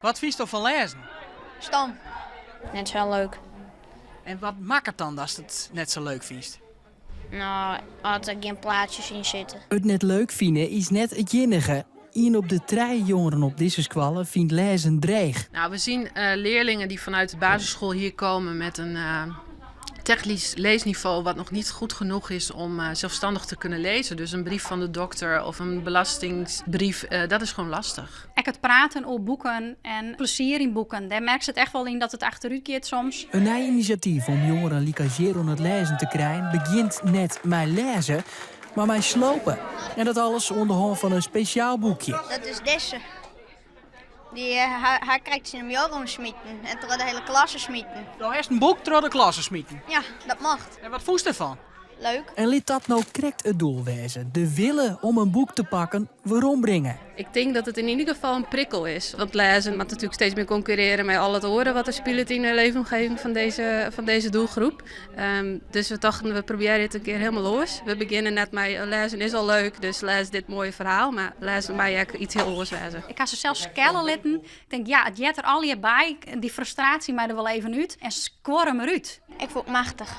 Wat fynsto fan lêzen? Stom. Net sa leuk. En wat makket dan datst it net sa leuk fynst? No, as der gjin plaatsjes yn sitte. It net leuk fine is net it iennige. Ien op de trije jongeren op dizze skoalle fynt lêzen dreech. Nou, we zien leerlingen die vanuit de basisschool hier komen met een technisch leesniveau wat nog niet goed genoeg is om zelfstandig te kunnen lezen. Dus een brief van de dokter of een belastingsbrief, dat is gewoon lastig. Ek it praten oer boeken en plezier yn boeken, dêr merkst it echt wol yn dat it achterút giet soms. In nij inisjatyf om jongeren lykas hjir oan it lêzen te krijen begjint net mei lêze, mar mei slopen. En dat alles oan de hân fan in spesjaal boekje. Dat is dizze. Dy ha ik krekt tsjin de muorre oansmiten en troch de hiele klasse smiten. Do hast in boek troch de klasse smiten? Ja, dat mocht. En wat fûnst derfan? Leuk. En lit dat no krekt it doel wêze, de wille om in boek te pakken werombringe. Ik tink dat it yn ieder gefal in prikkel is. Want lêzen moat natuerlik steeds mear konkurrearje mei al it oare wat der spilet yn de leefomgeving fan dizze doelgroep. Dus we tochten, we probearje it in kear hielendal oars. We begjinne net mei lêzen is al leuk, dus lês dit moaie ferhaal. Mar lêzen mei ek iets hiel oars wêze. Ik ha se sels skelle litten. Ik tink, ja, it heart der allegear by. Dy frustraasje mei der wol even út en skuor him derút. Ik fûn it machtich.